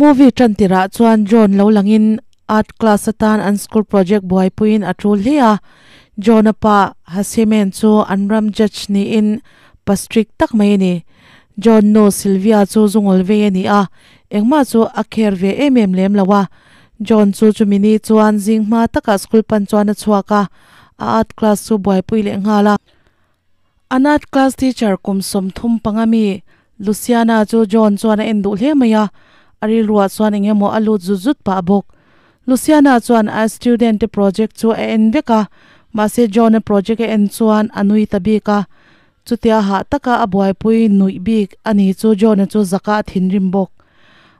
Movie ṭan tirah chuan John lo langin art class atan an school project buaipuiin a ṭul hle a. John-a pa Hasimen chu an ram judge niin pa strict tak mai a ni. John nu Sylvia chu zungawl vei a ni a, engmah chu a care ve em em lem lo a. John chu chumi ni chuan zing hma takah school pan chuan a chhuak a, a art class chu buaipui leh nghal a. An art class teacher kum 35 mi Luciana chu John chuan a en duh hle mai a, a rilruah chuan eng emaw a lut zut zut pah bawk. Luciana chuan a student te project chu a en vek a, mahse John-a project a en chuan a nui ta bik a. Chutia hah taka a buaipui nuih bik a ni chu John-a chu zaka a thinrim bawk.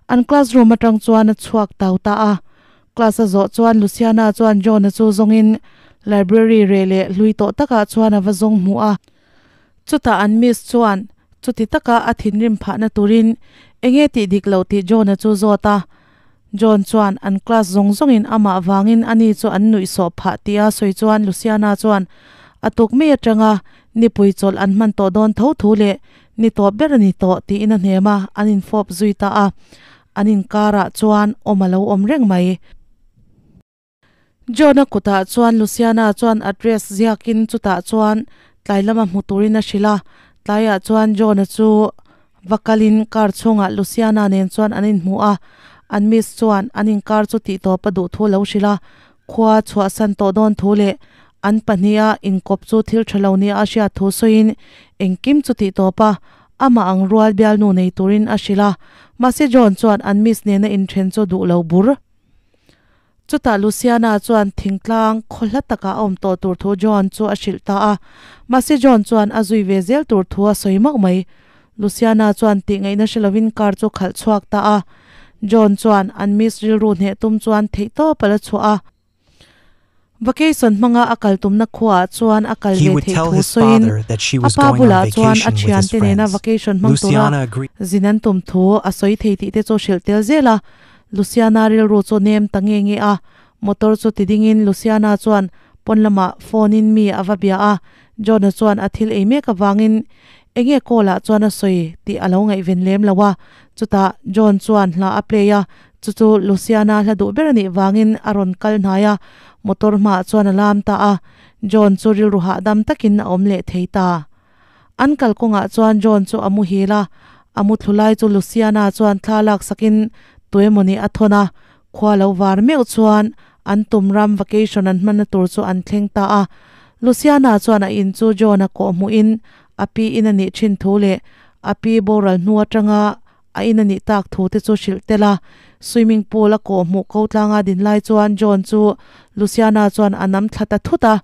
An classroom atang chuan a chhuak tau ta a. Class a zawh chuan Luciana chuan John-a chu zawngin library reh leh hlui tawh takah chuan a va zawng hmuh a. Chutah an miss chuan chuti taka a thinrim phahna turin enge tih dik loh tih John-a chu zawt a. John chuan an class zawng zawngin amah vangin ani chu an nuihsawh phah tia sawi chuan Luciana chuan a tuk mai atanga nipui chawlh an hman tawh dawn tho thu leh ni tawp ber a ni tawh tiin a hnem a, an infawp zui ta a. An inkarah chuan awm a lo awm reng mai. John-a kutah chuan Luciana chuan address ziakin chutah chuan tlai lama hmu turin a hrilh a. Tlaiah chuan John-a chu va kalin car chhungah Luciana nen chuan an inhmu a. An miss chuan an inkar chu tihtawp a duh thu a lo hrilh a. Khua chhuahsan tawh dawn thu leh an pahniha inkawp chu thil tha lo nia a hriat thu sawiin engkim chu tihtawp a amah ang rual bialnu nei turin a hrilh a. Mahse John chuan an miss nena inthen chu duh lo bur. Chutah Luciana chuan thingtlang khaw hla takah a awm tawh tur thu John chu a hrilh ta a. Mahse John chuan a zui ve zel tur thu a sawi mauh mai. Luciana chuan tih ngaihna hre lovin car chu khalh chhuak ta a. John chuan an miss rilru hneh tum chuan theihtawp a la chhuah a. Vacation hmanga a kal tumna khuaah chuan a kal He ve would theih tell thu his sawiin father that she a was pa going on bulah chuan a vacation with thiante his nena friends. vacation hmang tura Luciana agreed. zin an tum thu a sawi thei tih te chu hrilh tel zel a. Luciana rilru chu nem ta nge nge a, motor chu ti dingin Luciana chuan pawn lamah phone in mi a va bia a, John-a chuan a thil ei mek avangin enge call ah chuan a sawi tih a lo ngaihven lem lo a, chutah John chuan hla a play a, chu chu Luciana hla duh ber a nih vangin a rawn kal hnai a, motor hmaah chuan a lam ta a, John chu rilru hahdam takin a awm leh thei ta. An kal kawngah chuan John chu a muhil a, a muthlu lai chu Luciana chuan thla laksakin tuemawni a thawn a, khua lo var meuh chuan an tum ram vacation an hmanna tur chu an thleng ta a. Luciana chuan a in chu John-a kawh hmuhin a pi in a nih thin thu leh a pi boral hnu atanga a in a nih tak thu te chu hrilh tel a. Swimming pool a kawh hmuh ko tlanga din lai chuan John chu Luciana chuan a nam thla ta thut a.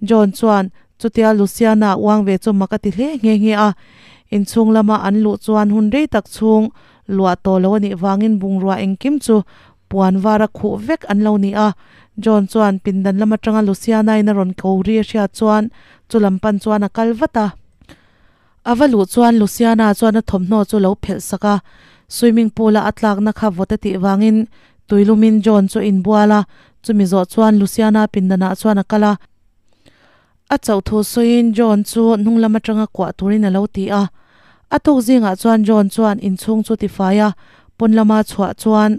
John chuan Chutia Luciana uang ve chu mak a ti hle nghe nghe a. Inchhung lama an luh chuan hun rei tak chhung luah tawh lo a nih vangin bungrua engkim chu puan var a khuh vek an lo ni a. John chuan pindan lam atanga Luciana-in a rawn ko ri a hriat chuan chu lam pan chuan a kal vat a. A va luh chuan Luciana chuan a thawmhnaw chu lo phelh sak a. Swimming pool-a a tlakna kha vawt a tih vangin tuilumin John chu a inbual a. Chumi zawh chuan Luciana pindanah chuan a kal a. A chauh thu sawiin John chu hnung lam atanga kuah turin a lo ti a. A tuk zingah chuan John chuan inchhung chu tifai a, pawn lama chhuah chuan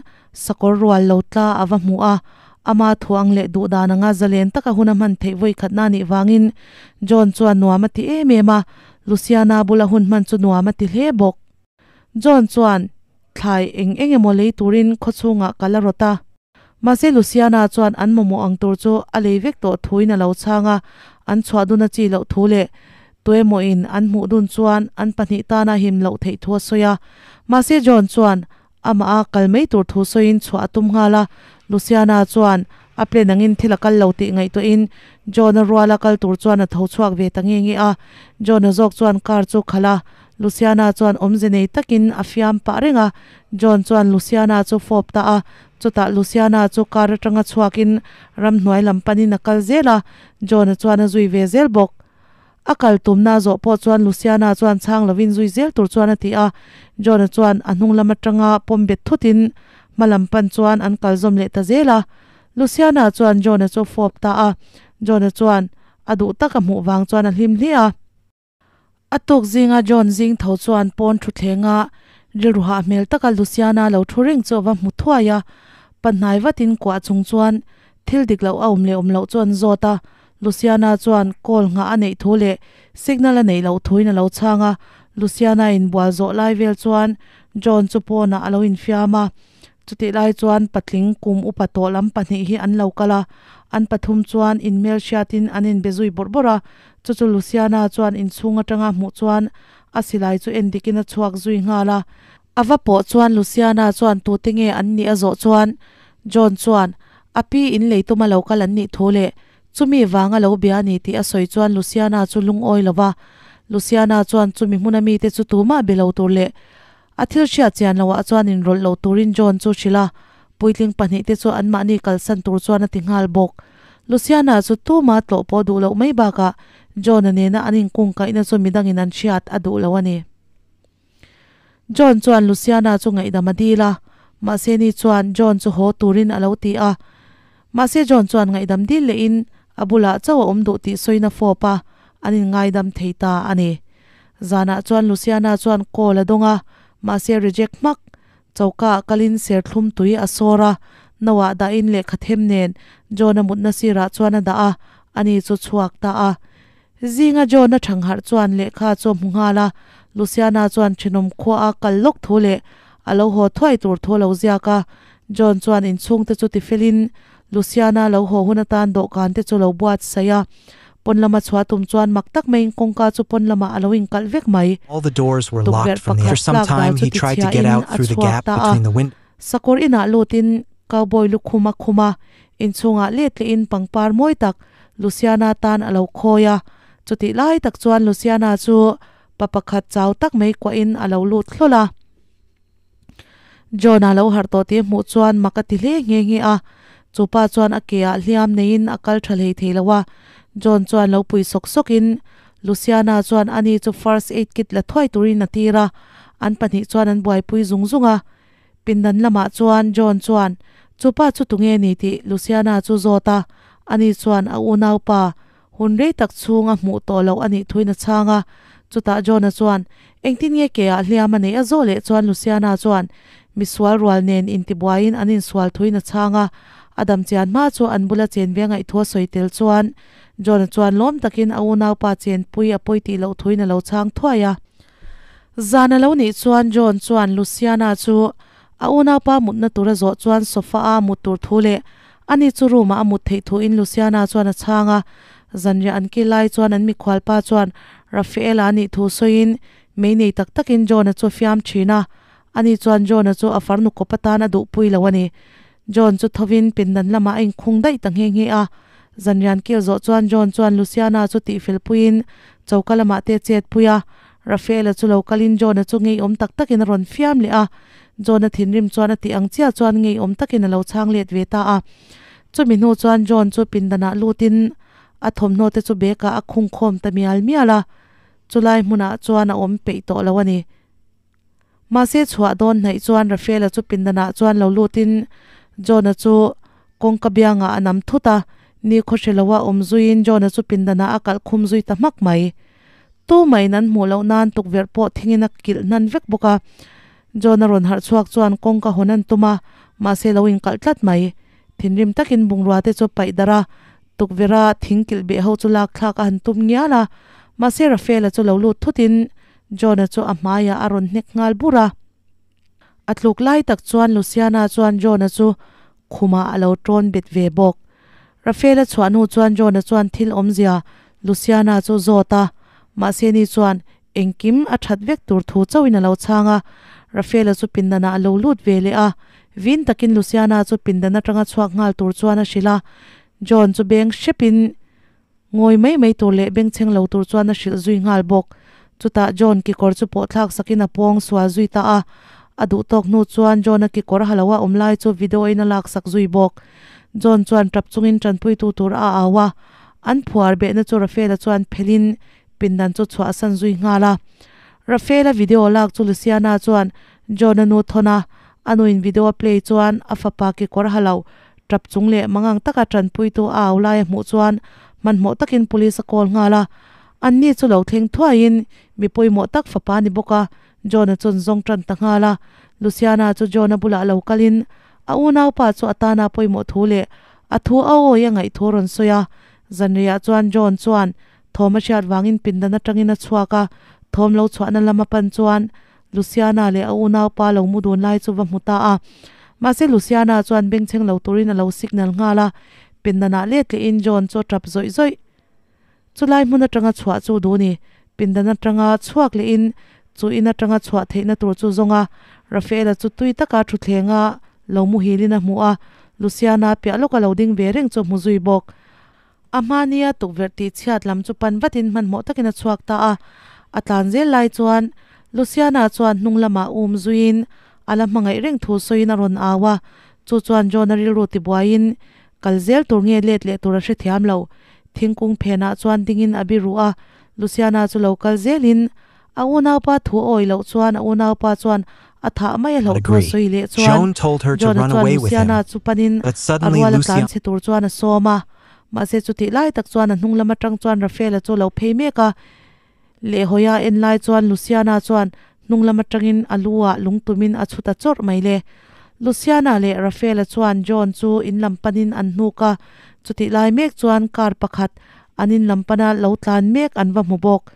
sakawr rual lo tla a va hmu a. Ama thu ang leh duh dan anga zalen taka hun a hman theih vawi khatna nih vangin John chuan nuam a ti em em a, Luciana bula hun hman chu nuam a ti hle bawk. John chuan thlai eng eng emaw lei turin khawchhungah kal a rawt a. Mahse Luciana chuan an mamawh ang tur chu a lei vek tawh thuin a lo chhang a, an chhuah dun a chi loh thu leh tuemawin an hmuh dun chuan an pahnih tana him loh theih thu a sawi a. Mahse John chuan amah a kal mai tur thu sawiin chhuah a tum nghal a, Luciana chuan a plan angin thil a kal lo tih ngaihtuahin John-a ruala kal tur chuan a tho chhuak ve ta nge nge a. John-a zawk chuan car chu khalh a, Luciana chuan awmze nei takin a fiam pah reng a, John chuan Luciana chu fawp ta a, Chutah Luciana chu car atanga chhuakin ramhnuai lam panin a kal zel a, John-a chuan a zui ve zel bawk. A kal tumna a zawh pawh chuan Luciana chuan chhang lovin zui zel tur chuan a ti a, John-a chuan a hnung lam atanga pawm bet thutin hma lam pan chuan an kal zawm leh ta zel a. Luciana chuan John-a chu fawp ta a, John-a chuan a duh tak a hmuh vang chuan a hlim hle a. A tuk zinga John zing tho chuan pawn thuthlenga Rilru hah hmel taka Luciana lo thu reng chu a va hmu thuai a, panhnai vatin kuah chung chuan thil dik loh a awm leh awm loh chu an zawt a. Luciana chuan call nghah a neih thu leh signal a neih loh thuin a lo chhang a, Luciana inbual zawh lai vel chuan John chu pawnah a lo infiam a. Chutih lai chuan patling kum upa tawh lam pahnih hi an lo kal a, an pathum chuan inhmelhriatin an inbe zui bawrh bawrh a, chu chu Luciana chuan inchhung atanga hmuh chuan a silai chu en dikin a chhuak zui nghal a. A va pawh chuan Luciana chuan tute nge an nih a zawh chuan John chuan a pi in lei tuma lo kal an nih thu leh chumi vanga lo bia a ni tih a sawi chuan Luciana chu lungawi lo va. Luciana chuan chumi hmuna mite chu tumah be lo tur leh A thil hriat chian loah chuan inrawlh lo turin John chu hrilh a, puitling pahnihte chu anmahni kalsan tur chuan a ti nghal bawk. Luciana chu tuma tlawh pawh duh loh mai bakah John-a nena an inkungkaihna chu midangin an hriat a duh lo a ni. John chuan Luciana chu ngaihdam a dil a, mahse ni chuan John chu haw turin a lo ti a. Mahse John chuan ngaihdam dil lehin a bulah chauh a awm duh tih sawina fawp a, an inngaidam thei ta a ni. Zanah chuan Luciana chuan call a dawng a, mahse reject hmak. Choka ah kalin serthlum tui a sawr a, no ah dahin lehkha them nen John-a mutna sirah chuan a dah a, ani chu chhuak ta a. Zinga John-a thangharh chuan lehkha chu a hmu nghal a, Luciana chuan thenawm khua a kal lawk thu leh a lo haw thuai tur thu a lo ziak a. John chuan inchhungte chu tifelin Luciana lo haw hun atan dawhkan te chu lo buatsaih a. Pawn lama chhuah tum chuan mak tak maiin kawngka chu pawn lamah a lo inkalh vek mai. All the doors were locked Tukverh from the pakhat For some tlak dal time chu he tried to get tichhiahin out a through the chhuak gap ta a. between the windows. Sakawr inah lutin cowboy lukhum a khum a, inchhungah let lehin pangpar mawi tak Luciana tan a lo khawi a. Chutih lai tak chuan Luciana chu pa pakhat chau tak mai kuahin a lo lut hlawl a. John-a lo harh tawh tih a hmuh chuan mak a ti hle nghe nghe a. Chu pa chuan a ke ah hliam neiin a kal tha hlei thei lo a. John chuan lo pui sawk sawkin Luciana chuan ani chu first aid kit la thuai turin a tir a. An pahnih chuan an buaipui zung zung a. Pindan lamah chuan John chuan chu pa chu tunge ni tih Luciana chu zawt a. Ani chuan a unaupa Hun rei tak chhung a hmuh tawh loh a nih thuin a chhang a. Chutah John-a chuan, Engtin nge ke ah hliam a neih a zawh leh chuan Luciana chuan misual rual nen intibuaiin an insual thuin a chhang a. A dam chian hma chu an bula chen ve a ngaih thu a sawi tel chuan John-a chuan lawm takin a unaupa chenpui a pawi tih loh thuin a lo chhang thuai a. Zan a lo nih chuan John chuan Luciana chu A unaupa mutna tur a zawh chuan sofa a mut tur thu leh ani chu room ah a mut theih thu in Luciana chuan a chhang a. Zanriah an kil lai chuan an mikhualpa chuan Rafaela a nih thu sawiin mei nei tak takin John-a chu a fiam thin a. Ani chuan John-a chu a farnu kawp atan a duhpui lo a ni. John chu thovin pindan lamah a inkhung daih ta nghe nghe a. Zanriah an kil zawh chuan John chuan Luciana chu tihfel puiin choka lamah te chet pui a. Rafaela chu lo kalin John-a chu ngeiawm tak takin a rawn fiam leh a, John-a thinrim chuan a tih ang chiah chuan ngeiawm takin a lo chhang let ve ta a. Chumi hnu chuan John chu pindanah lutin a thawmhnaw te chu bag ah a khung khawm ta mial mial a, chulai hmunah chuan a awm peih tawh lo a ni. Mahse chhuah dawn hnaih chuan Rafaela chu pindanah chuan lo lutin John-a chu kawngka biangah a nam thut a, ni khawhre loa awm zuiin John-a chu pindanah a kalh khum zui ta hmak mai. Tumah-in an hmuh loh nan tukverh pawh thingin a kilh hnan vek bawk a. John-a rawn harh chhuak chuan kawngka hawn an tum a, mahse lo inkalh tlat mai. Thinrim takin bungrua te chu paih darh a, tukverha thing kilh beh ho chu lak thlak a han tum ngial a. Mahse Rafael-a chu lo lut thutin John-a chu a hmaiah a rawn hnek nghal bur a. A tluk lai tak chuan Luciana chuan John-a chu khumah a lo tawn bet ve bawk. Rafael-a chhuah hnu chuan John-a chuan thil awmzia Luciana chu zawt a, mahse ni chuan engkim a that vek tur thu chauhin a lo chhang a. Rafael-a chu pindanah a lo lut ve leh a, vin takin Luciana chu pindan atanga chhuak nghal tur chuan a hrilh a. John chu beng hrepin Ngawi mai mai tur leh bengchheng lo tur chuan a hrilh zui nghal bawk. Chutah John kekawr chu pawh thlak sakin a pawng sual zui ta a. A duh tawk hnu chuan John-a kekawr ha lo a awm lai chu video in a lak sak zui bawk. John chuan tap chungin tanpuitu tur a au a. An phuar behna chu Rafael-a chuan phelhin pindan chu chhuah san zui nghal a. Rafael-a video lak chu Luciana chuan John-a nu thawn a, a nuin video a play chuan a fapa kekawr ha lo Tap chung leh mangang taka tanpuitu a au lai a hmuh chuan hmanhmawh takin police a call nghal a. Anni chu lo thleng thuaiin mi pawimawh tak fapa ni bawk a, John-a chuan zawng tan ta nghal a. Luciana chu John-a bulah lo kalin a unaupa chu a tana pawimawh thu leh a thu a awi a ngaih thu a rawn sawi a. Zanriah chuan John chuan thawm a hriat vangin pindan atangin a chhuak a, thawm lo chhuahna lam a pan chuan Luciana leh a unaupa lo mu dun lai chu va hmu ta a. Mahse Luciana chuan bengchheng lo turin a lo signal nghal a, pindanah let lehin John chu a tap zawih zawih. Chulai hmun atanga chhuah chu duh ni. Pindan atanga chhuak lehin chu in atanga chhuah theihna tur chu zawng a, Rafaela chu tui taka thuthlenga lo muhilin a hmu a, Luciana piah lawka lo ding ve reng chu a hmu zui bawk. A hmania tukverh tih chhiat lam chu pan vatin hmanhmawh takin a chhuak ta a. A tlan zel lai chuan Luciana chuan hnung lamah um zuiin a la hmangaih reng thu sawiin a rawn au a, chu chuan John-a rilru tibuaiin kal zel tur nge let leh tur a hrethiam lo. Thingkung phenah chuan dingin a biru a, Luciana chu lo kal zelin a unaupa thu a awih loh chuan a unaupa chuan a thah mai a Not hlauh thu a agree. sawi leh chuan Joan told her to John-a run chuan away with Luciana him, chu panin but a suddenly rual a tlan Luciana chhe tur chuan a sawm a. Mahse chutih lai tak chuan a hnung lam atang chuan Rafaela chu a lo phei mek a, lehhawi a en lai chuan Luciana chuan hnung lam atangin a lu ah lung tumin a chhut a chawrh mai le. Luciana leh Rafaela chuan John chu in lam panin an hnuk a, chutih lai mek chuan car pakhat an in lam pana lo tlan mek an va hmu bawk.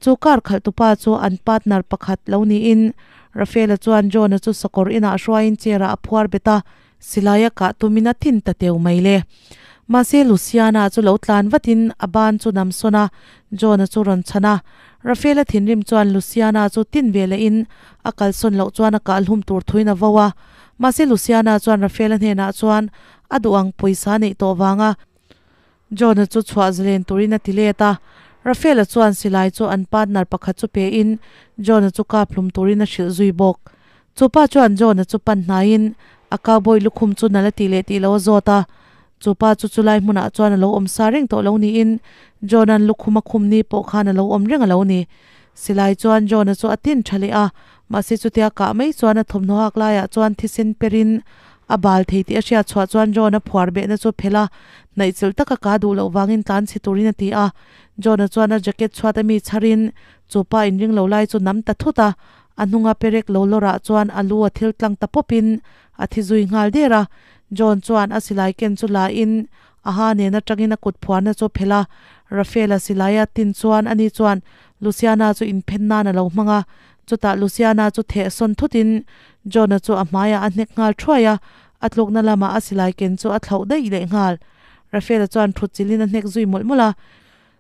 Chu car khalhtupa chu an partner pakhat lo niin Rafaela chuan John-a chu sakawr inah hruaiin chair-ah a phuar bet a, silai a kah tumin a thin ta teu mai le. Mahse Luciana chu lo tlan vatin a ban chu nam sawn a, John-a chu rawn chhan a. Rafaela thinrim chuan Luciana chu tin ve lehin a kalsawn loh chuan a kah hlum tur thuin a vo a. Mahse Luciana chuan Rafaela hnenah chuan a duh ang pawisa neih tawh vanga John-a chu chhuah zalen turin a ti let a. Rafaela chuan silai chu an partner pakhat chu pein John-a chu kap hlum turin a hrilh zui bawk. Chu pa chuan John-a chu pan hnaiin a cowboy lukhum chu nal a tih leh tih lo a zawt a. Chu pa chu chulai hmunah chuan a lo awm sa reng tawh lo niin John-a'n lukhum a khum ni pawh khan a lo awm reng a lo ni. Silai chuan John-a chu a tin tha leh a, mahse chutia kah mai chuan a thawmhnaw hak laiah chuan thisen perin a bal thei tih a hriat chhuah chuan John-a phuar behna chu phelh a, hnaihchilh taka ka duh loh vangin tlan chhe turin a ti a. John-a chuan a jacket chhuat a mi chharin chu pa inring lo lai chu nam ta thut a, a hnunga perek lo lawrah chuan a lu a thil tlang ta pawpin a thi zui nghal der a. John chuan a silai ken chu la in a ha nen atangin a kut phuarna chu phelh a, Rafael-a silai a tin chuan ani chuan Luciana chu inphen nan a lo hmang a, chutah Luciana chu theh sawn thutin John-a chu a hmaiah a hnek nghal thuai a, a tlukna lamah a silai ken chu a thlauh daih leh nghal. Rafael-a chuan thut chilhin a hnek zui mawlh mawlh a,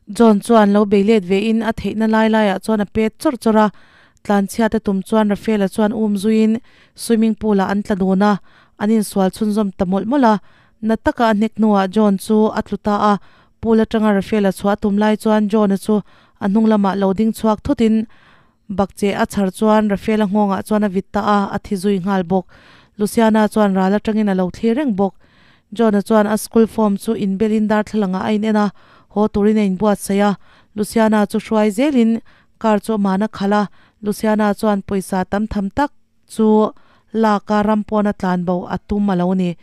John chuan lo bei let vein a theihna lai laiah chuan a pet chawrh chawrh a, tlanchhiat a tum chuan Rafael-a chuan um zuiin swimming pool-ah an tla dun a, an insual chhunzawm ta mawlh mawlh a. Na taka a hnek hnuah John chu a tlu ta a, pool atanga Rafael-a chhuah a tum lai chuan John-a chu a hnung lamah lo ding chhuak thutin bakcheh a chhar chuan Rafael-a nghawngah chuan a vit ta a, a thi zui nghal bawk. Luciana chuan ral atangin a lo thlir reng bawk. John-a chuan a school form chu inbelin darthlalangah a inen a, haw turin a inbuatsaih a. Luciana chu hruai zelin car chu amahna khalh a, Luciana chuan pawisa tam tham tak chu lak a ram pawn a tlan bo a tum a lo ni.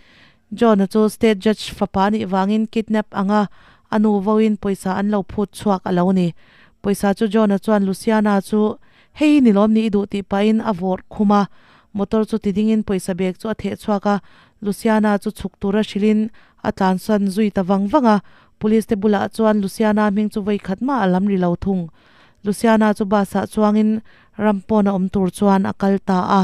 John-a chu state judge fapa nih vangin kidnap anga a nu voin pawisa an lo phut chhuak a lo ni. Pawisa chu John-a chuan Luciana chu hei hi ni lawm ni i duh tih pahin a vawrh khum a, motor chu ti dingin pawisa bag chu a theh chhuak a, Luciana chu chhuk tura hrilhin a tlansan zui ta vang vang a, police te bulah chuan Luciana hming chu vawi khat mah a lam ri lo thung. Luciana chu bus ah chuangin ram pawn a awm tur chuan a kal ta a.